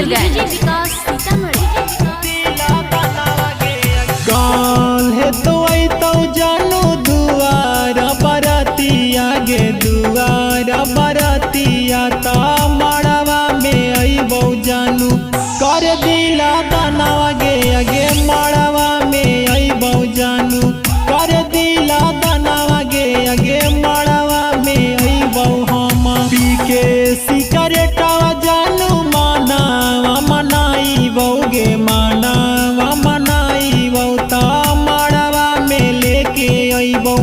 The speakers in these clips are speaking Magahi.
गोपालगंज। विकास सीतामढ़ी। काल है तो तो जानू दुआरा बरातिया गे दुआरा बरातिया ता मड़वा में अबौ जानू कर दिला दानवा गे अगे मड़वा में अबौ जानू कर दिला दानवा गे अगे मड़वा में अबौ हम पी के सिगरेटवा जानू मानावा मनाई बौगे मानावा मनाई ता मड़वा में लेके अइबौ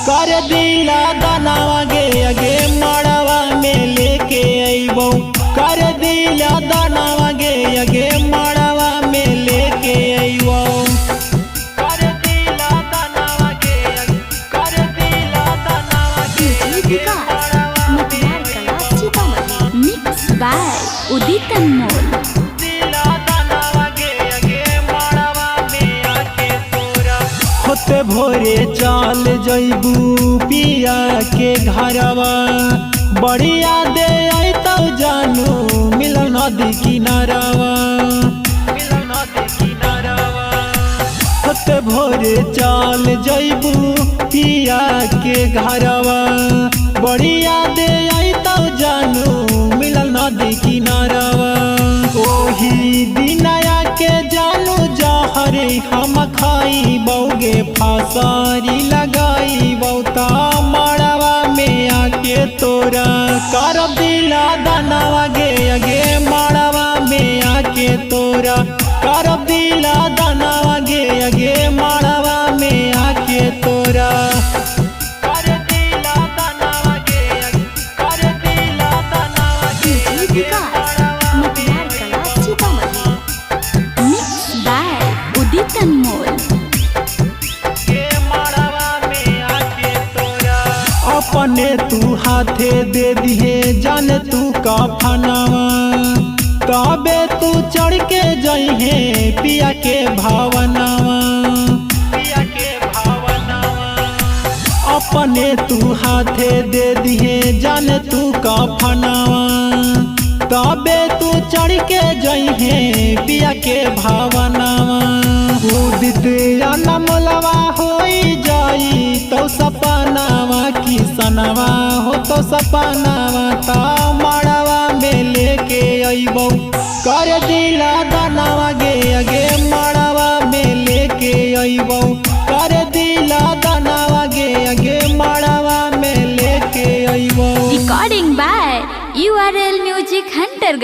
कर दिला दानवा गे अगे मड़वा में लेके अइबौ कर दिला दानवा गे अगे मड़वा में लेके अइबौ कर दिला दानवा गे कर दिला दानवा गे डीजे विकास मटियार कला सीतामढ़ी। मिक्स बाय उदित अनमोल। होते भोरे चाल जैबू पिया के घरवा बढ़िया दे तो जानू मिलल नदी किनारवा मिलल नदी किनारवा। होते भोरे चाल जैबू पिया के घरवा बढ़िया दे तो जानू मिलल नदी किनारवा। ओही दिनया के जानू जहरे हम खाई बौगे फासारी लगाई बौता मड़वा में आके तोरा कर दिला दानवा गे अगे मड़वा में आके तोरा कर दिला दानवा गे अगे मड़वा में आके तोरा कर दिला दानवा गे कर दिला दानवा गे डीजे विकास मटियार कला सीतामढ़ी। मिक्स बाय उदित अनमोल। अपने तू हाथे दे दिहे जान तू का फनावा तबे तू चढ़ के जइहे पिया के भावनावा पिया के भावनावा। अपने तू हाथे दे दिहे जान तू का फनावा तबे तू चढ़ के जइहे पिया के भावनावा। उदित अनमलवा होई जाई तो सपनावा की सनवा हो तो सपनावा ता मड़वा में लेके अइबौ कर दिला दानवा गे अगे मड़वा में लेके अइबौ कर दिला दानवा गे अगे मड़वा में लेके अइबौ। Recording by URL music Hunter.